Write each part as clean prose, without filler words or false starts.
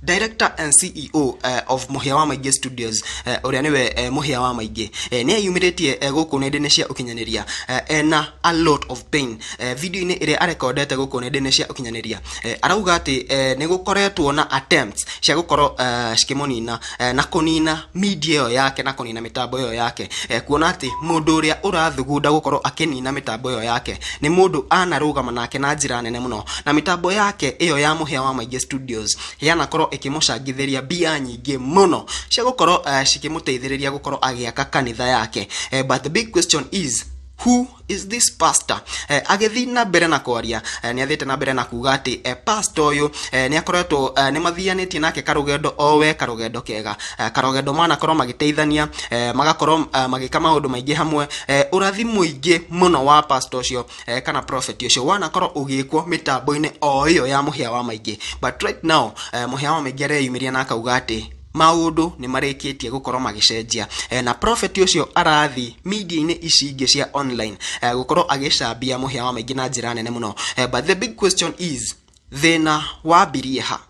Director and CEO of Mũhĩa wa Maingĩ Studios, ũrĩa nĩwe Mũhĩa wa Maingĩ, nĩ eyumĩrĩtie gũkũ nenda-inĩ cia ũkinyanĩria ena a lot of pain. Video-inĩ ĩrĩa arekondete gũkũ nenda-inĩ cia ũkinyanĩria, arauga atĩ nĩ gũkoretwo na attempts cia gũkorwo cikĩmũnina na kũnina media ĩyo yake na kũnina mĩtambo ĩyo yake, kuona atĩ mũndũ ũrĩa ũrathugunda gũkorwo akĩnina mĩtambo ĩyo yake nĩ mũndũ anarũgama nake na njĩra nene mũno, na mĩtambo yake ĩyo ya Mũhĩa wa Maingĩ Studios yanakorwo ĩkĩmũcangithĩria mbia nyingĩ mũno cia gũkorwo cikĩmũteithĩrĩria gũkorwo agĩaka kanitha yake. But the big question is, who is this pastor? Agĩthiĩ na mbere na kwaria, nĩ athiĩte na mbere na kuga atĩ pastor ũyũ nĩ akoretwo, nĩ mathianĩtie nake karũgendo o we karũgendo kega, karũgendo manakorwo magĩteithania, magakorwo magĩka maũndũ maingĩ hamwe, ũrathi mũingĩ mũno wa pastor ũcio kana prophet ũcio wanakorwo ũgĩkwo mĩtambo-inĩ o ĩyo ya Mũhĩa wa Maingĩ. But right now, Mũhĩa wa Maingĩ areyumĩria na akauga atĩ maũndũ nĩ marĩkĩtie gũkorwo magĩcenjia, na prophet ũcio arathi media-inĩ ici ingĩ cia online gũkorwo agĩcambia Mũhĩa wa Maingĩ na njĩra nene mũno. But the big question is, thĩna wambirie ha?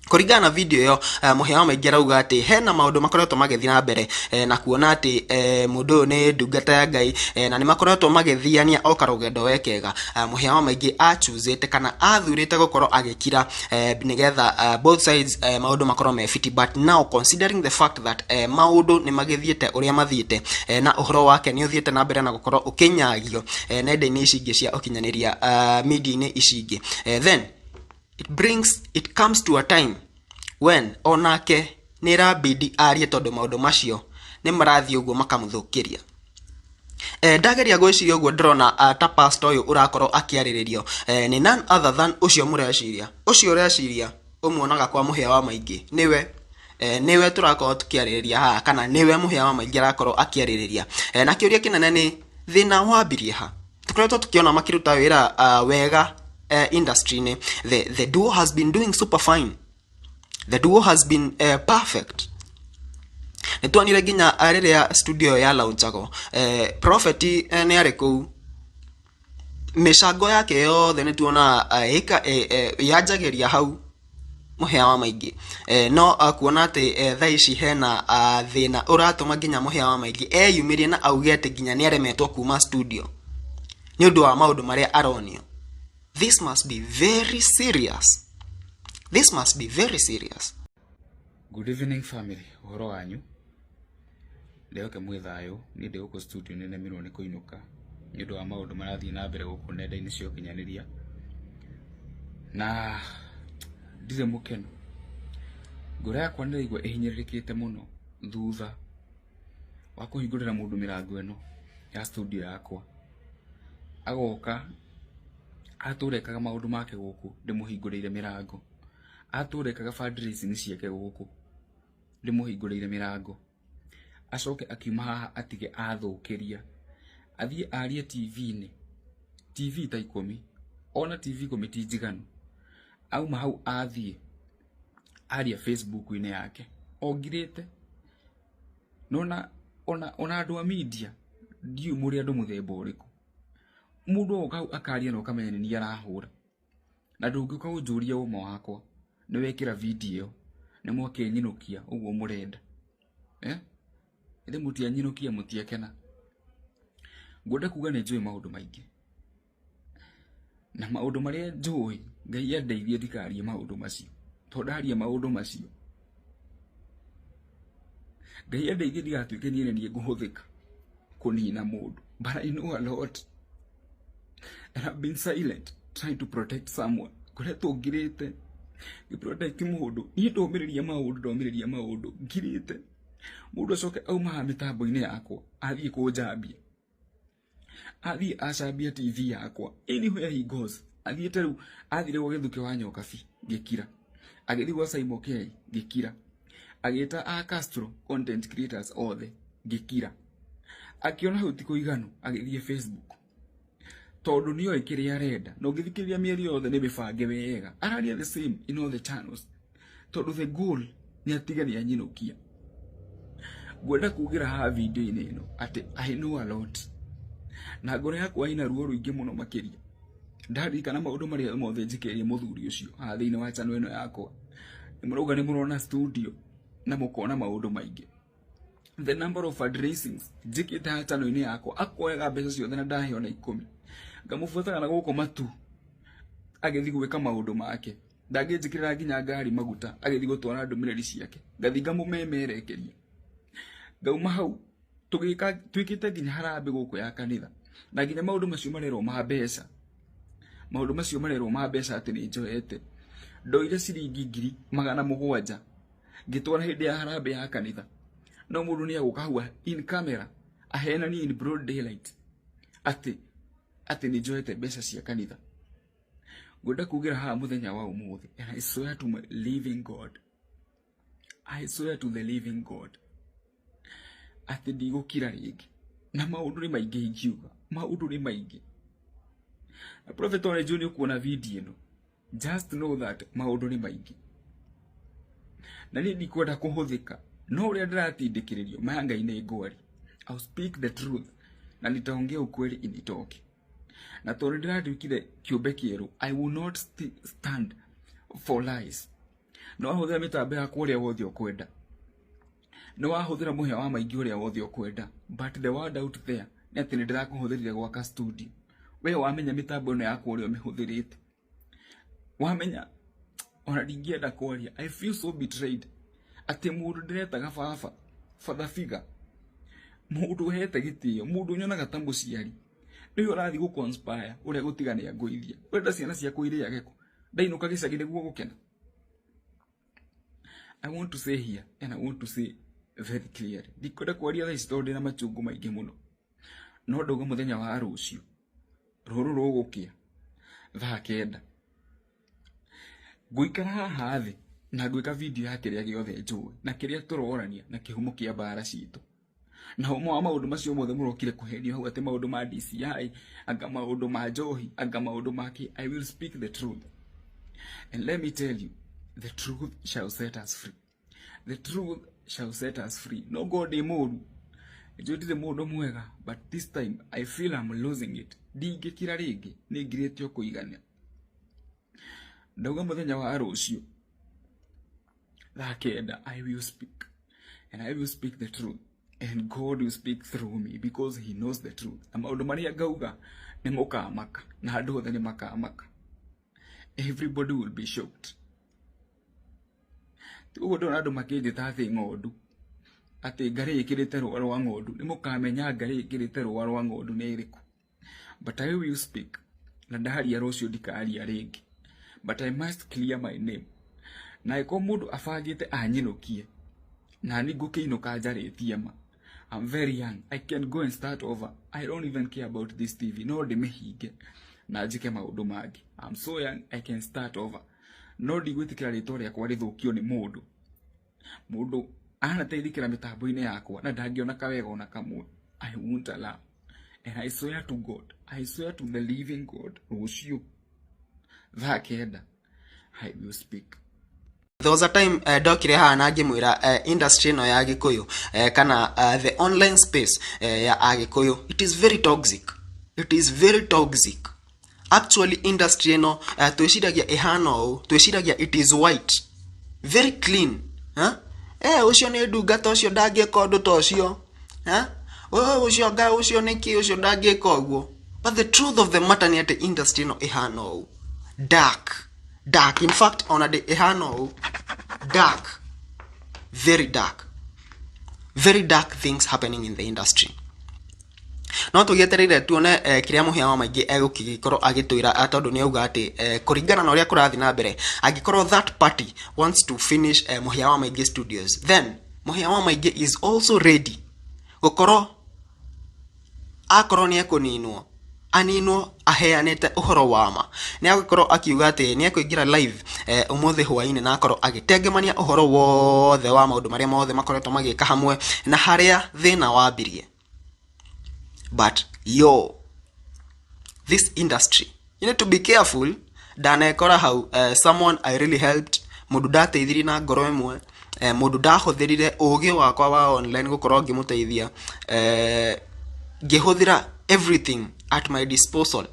Kũringana na video ĩyo, Mũhĩa wa Maingĩ arauga atĩ hena maũndũ makoretwo magĩthiĩ na mbere, na kuona atĩ mũndũ ũyũ nĩ ndungata ya Ngai, na nĩ makoretwo magĩthiania o karũgendo we kega, Mũhĩa wa Maingĩ achuzĩte kana athurĩte gũkorwo agĩkira, nĩgetha both sides maũndũ makorwo me fiti. But now, considering the fact that maũndũ nĩ magĩthiĩte ũrĩa mathiĩte, na ũhoro wake nĩ ũthiĩte na mbere na gũkorwo ũkĩnyagio nenda-inĩ ici ingĩ cia ũkinyanĩria, media-inĩ ici ingĩ, then it comes to a time when onake nĩ ĩrabidi arie, tondũ maũndũ macio nĩ marathiĩ ũguo makamũthũkĩria. Ndageria gwĩciria ũguo, ndĩrona ta pastor ũyũ ũrakorwo akĩarĩrĩrio nĩ none other than ũcio mũreciria, ũcio ũreciria ũmuonaga kwa Mũhĩa wa Maingĩ, nĩwe nĩwe tũrakorwo tũkĩarĩrĩria haha, kana nĩwe Mũhĩa wa Maingĩ arakorwo akĩarĩrĩria. Na kĩũria kĩnene nĩ, thĩna wambirie ha? Tũkoretwo tũkĩona makĩruta wĩra wega industry-inĩ. The duo has been doing super fine, the duo has been perfect. Nĩ tuonire nginya rĩrĩa studio ya launchagwo, prophet nĩ arĩ kũu, mĩcango yake yothe nĩ tuona ĩka yanjagĩria hau Mũhĩa wa Maingĩ. No kuona atĩ thaa ici hena thĩna ũratũma nginya Mũhĩa wa Maingĩ eyumĩrie na auge atĩ nginya nĩ aremetwo kuma studio nĩ ũndũ wa maũndũ marĩa aronio, this must be very serious, this must be very serious. Good evening, family, ũhoro wanyu? Ndĩhoke mwĩ thayũ. Niĩ ndĩ gũkũ studio nĩ nemirwo nĩ kũinũka nĩ ũndũ wa maũndũ marathiĩ na mbere gũkũ nenda-inĩ cia ũkinyanĩria, na ndirĩ mũkenu. Ngoro yakwa nĩraigua ĩhinyĩrĩrĩkĩte mũno thutha wa kũhingũrĩra mũndũ mĩrango ĩno ya studio yakwa, agoka atũra ekaga maũndũ make gũkũ ndĩmũhingũrĩire mĩrango, atũra ekaga fundraising ciake gũkũ ndĩmũhingũrĩire mĩrango, acoke akiuma haha atige athũkĩria, athiĩ arie TV-inĩ, TV ta 10, ona TV 10 ti njiganu. Auma hau athiĩ aria Facebook-inĩ yake ongirĩte nona ona andũ a media. Ndiũĩ mũrĩ andũ mũthemba ũrĩkũ. Mũndũ oka hau akaria na ũkamenya nĩ niĩ arahũra, na ndũngĩũka ũnjũrie ũma wakwa. Nĩ wekĩra video ĩyo nĩ mwakĩnyinũkia ũguo mũrenda, eh? Ĩthĩ mũtianyinũkia, mũtiakena. Ngwenda kuga nĩ njũĩ maũndũ maingĩ, na maũndũ marĩa njũĩ, Ngai andeithie ndikarie maũndũ macio, tondũ ndaria maũndũ macio, Ngai andeithie ndigatuĩke niĩ nĩ niĩ ngũhũthĩka kũnina mũndũ. But I know a lot and I've been silent trying to protect someone. Ngoretwo ngirĩte ngĩ protect mũndũ. Niĩ ndomĩrĩria maũndũ, ndomĩrĩria maũndũ ngirĩte, mũndũ acoke auma haha mĩtambo-inĩ yakwa athiĩ kũnjambia, athiĩ acambia TV yakwa. Anywhere he goes, athiĩte rĩu, athire gwa Gĩthukĩ wa Nyokabi, ngĩkira. Agĩthiĩ gwa Simon K, ngĩkira. Agĩta a Castro content creators othe, ngĩkira. Akĩona hau ti kũiganu, agĩthiĩ Facebook, tondũ nĩoĩ kĩrĩa arenda, na ũngĩthikĩrĩria mĩario yothe nĩ mĩbange wega, araria the same in all the channels, tondũ the goal nĩ atige nĩ anyinũkia. Ngwenda kugĩra haha video-inĩ ĩno atĩ I know a lot, na ngoro yakwa ĩna ruo rũingĩ mũno makĩria ndaririkana maũndũ marĩa mothe njĩkĩrĩire mũthuri ũcio haha thĩinĩ wa channel ĩno yakwa. Nĩ mũrauga nĩ mũrona studio na mũkona maũndũ maingĩ. The number of fundraisings njĩkĩte haha channel-inĩ yakwa, akoyaga mbeca ciothe na ndahe ona 10. Ngamũbuataga na gũkũ matu agĩthiĩ gwĩka maũndũ make. Ndangĩnjĩkĩrĩra nginya ngari maguta agĩthiĩ gũtwara ndũmĩrĩri ciake. Ngathiĩ ngamũmemerekeria. Ngauma hau tũgĩka twĩkĩte nginya harambĩ gũkũ ya kanitha. Na nginya maũndũ macio marerwo ma mbeca. Maũndũ macio marerwo ma mbeca atĩ nĩ njoete. Ndoire ciringi 700,000 ngĩtwara hĩndĩ ya harambĩ ya kanitha. No mũndũ nĩ egũka hau in camera ahenanie in broad daylight atĩ nĩ njoete mbeca cia kanitha. Ngwenda kuugĩra haha mũthenya wa ũmũthĩ, and I swear to my living God, I swear to the living God atĩ ndigũkira rĩngĩ. Na maũndũ nĩ maingĩ ingiuga, maũndũ nĩ maingĩ. Na Prophet Orange nĩ ũkuona video ĩno, just know that maũndũ nĩ maingĩ. Na niĩ ndikwenda kũhũthĩka, no ũrĩa ndĩratindĩkĩrĩrio maya Ngai nĩ ngwaria. I'll speak the truth na nitaongea ukweli initoke. Na tondũ ndĩratuĩkire kĩũmbe kĩerũ, I will not stand for lies. No wahũthĩra mĩtambo yakwa ũrĩa wothe ũkwenda, no wahũthĩra mũhĩa wa maingĩ ũrĩa wothe ũkwenda, but the word out there nĩ atĩ nĩ ndĩrakũhũthĩrire gwaka studio. We wamenya mĩtambo ĩno yakwa ũrĩa ũmĩhũthĩrĩte, wamenya ona ndingĩenda kwaria. I feel so betrayed atĩ mũndũ ndĩretaga baba, father figure, mũndũ ũhete gĩtĩo, mũndũ ũnyonaga ta mũciari, nĩwe ũrathiĩ gũ conspire ũrĩa gũtigania ngũithia. Ũrenda ciana ciakwa irĩage kũ? Ndainũka gĩcagi nĩguo gũkena. I want to say here and I want to say very clearly, ndikwenda kwaria thaa ici tondũ ndĩna machungu maingĩ mũno, no ndauga mũthenya wa rũciũ rũrũ rũgũkĩa thaa 9 ngũikara haha thĩ na ngwĩka video ya kĩrĩa gĩothe njũĩ na kĩrĩa tũrorania na kĩhumo kĩa mbara citũ. Na ũmwe wa maũndũ macio mothe mũrokire kũhenio hau atĩ maũndũ ma DCI, anga maũndũ ma njohi, anga maũndũ ma kĩ, I will speak the truth. And let me tell you, the truth shall set us free. The truth shall set us free. No God ndĩ mũru, njũĩ ndirĩ mũndũ mwega, but this time I feel I'm losing it. Ndingĩkira rĩngĩ, nĩ ngirĩtio kũigana. Ndauga mũthenya wa rũciũ thaa 9 I will speak, and I will speak the truth, and God will speak through me because he knows the truth. Na maũndũ marĩa ngauga nĩ mũkamaka, na andũ othe nĩ makamaka. Everybody will be shocked. Ũguo ndona andũ makĩnjĩta atĩ ng'ondu, atĩ ngarĩ ĩkĩrĩte rũa rwa ng'ondu. Nĩ mũkamenya ngarĩ ĩkĩrĩte rũa rwa ng'ondu nĩ ĩrĩkũ. But I will speak. Na ndaria rũciũ ndikaria rĩngĩ. But I must clear my name. Na ĩko mũndũ abangĩte anyinũkie, na niĩ ngũkĩinũka njarĩtie ma. I'm very young. I can go and start over. I don't even care about this TV. No ndĩmĩhinge na njĩke maũndũ mangĩ. I'm so young, I can start over. No ndigwĩtĩkĩra rĩtwa rĩakwa rĩthũkio nĩ mũndũ. Mũndũ anateithĩkĩra mĩtambo-inĩ yakwa na ndangĩona kawega ona kamwe. I won't allow. And I swear to God, I swear to the living God, rũciũ thaa 9 I will speak. There was a time ndokire haha na ngĩmwĩra industry ĩno ya Gĩkũyũ kana the online space ya Agĩkũyũ, it is very toxic. It is very toxic. Actually industry ĩno twĩciragia ĩhana ũũ, twĩciragia it is white, very clean. Huh? Ũcio nĩ ndungata, ũcio ndangĩka ũndũ ta ũcio. Huh? Ũcio nga ũcio nĩkĩ, ũcio ndangĩka ũguo. But the truth of the matter nĩ atĩ industry ĩno ĩhana ũũ, dark, dark. In fact ona ndĩ ĩhana ũũ, dark, very dark, very dark things happening in the industry. No tũgĩetereire tuone kĩrĩa mũhĩa wa maingĩ egũkĩgĩkorwo agĩtwĩra, tondũ nĩ auga atĩ kũringana na ũrĩa kũrathiĩ na mbere, angĩkorwo that party wants to finish mũhĩa wa maingĩ studios, then mũhĩa wa maingĩ is also ready gũkorwo akorwo nĩ ekũninwo, aninwo aheanĩte ũhoro wa ma. Nĩ agũkorwo akiuga atĩ nĩ ekũingĩra live ũmũthĩ hwainĩ na akorwo agĩtengemania ũhoro wothe wa maũndũ marĩa mothe makoretwo magĩka hamwe na harĩa thĩna wambirie. But yo, this industry, you need to be careful. Ndanekora hau someone I really helped, mũndũ ndateithirie na ngoro ĩmwe, mũndũ ndahũthĩrire ũgĩ wakwa wa online gũkorwo ngĩmũteithia, ngĩhũthĩra everything at my disposal,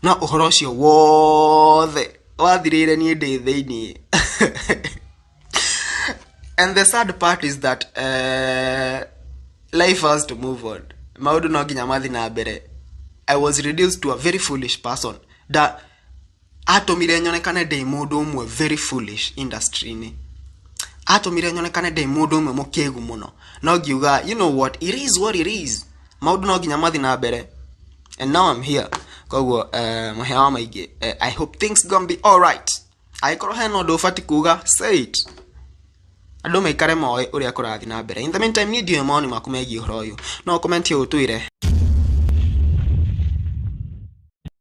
no ũhoro ũcio wothe wathirĩire niĩ ndĩ thĩiniĩ. And the sad part is that life has to move on. Maũndũ no nginya mathi na mbere. I was reduced to a very foolish person. Da atũmire nyonekane ndĩ mũndũ ũmwe very foolish industry-inĩ. Atũmire nyonekane ndĩ mũndũ ũmwe mũkĩgu mũno. No ngiuga, you know what, it is what it is. Maũndũ no nginya mathi na mbere. And now I'm here. Koguo mũhĩa wa maingĩ, I hope things gonna be alright. Angĩkorwo hena ũndũ ũbatiĩ kuga, say it. Andũ maikare moĩ ũrĩa kũrathiĩ na mbere. In the meantime, niĩ ndiũĩ mawoni maku megiĩ ũhoro ũyũ. No comment ũtwĩre.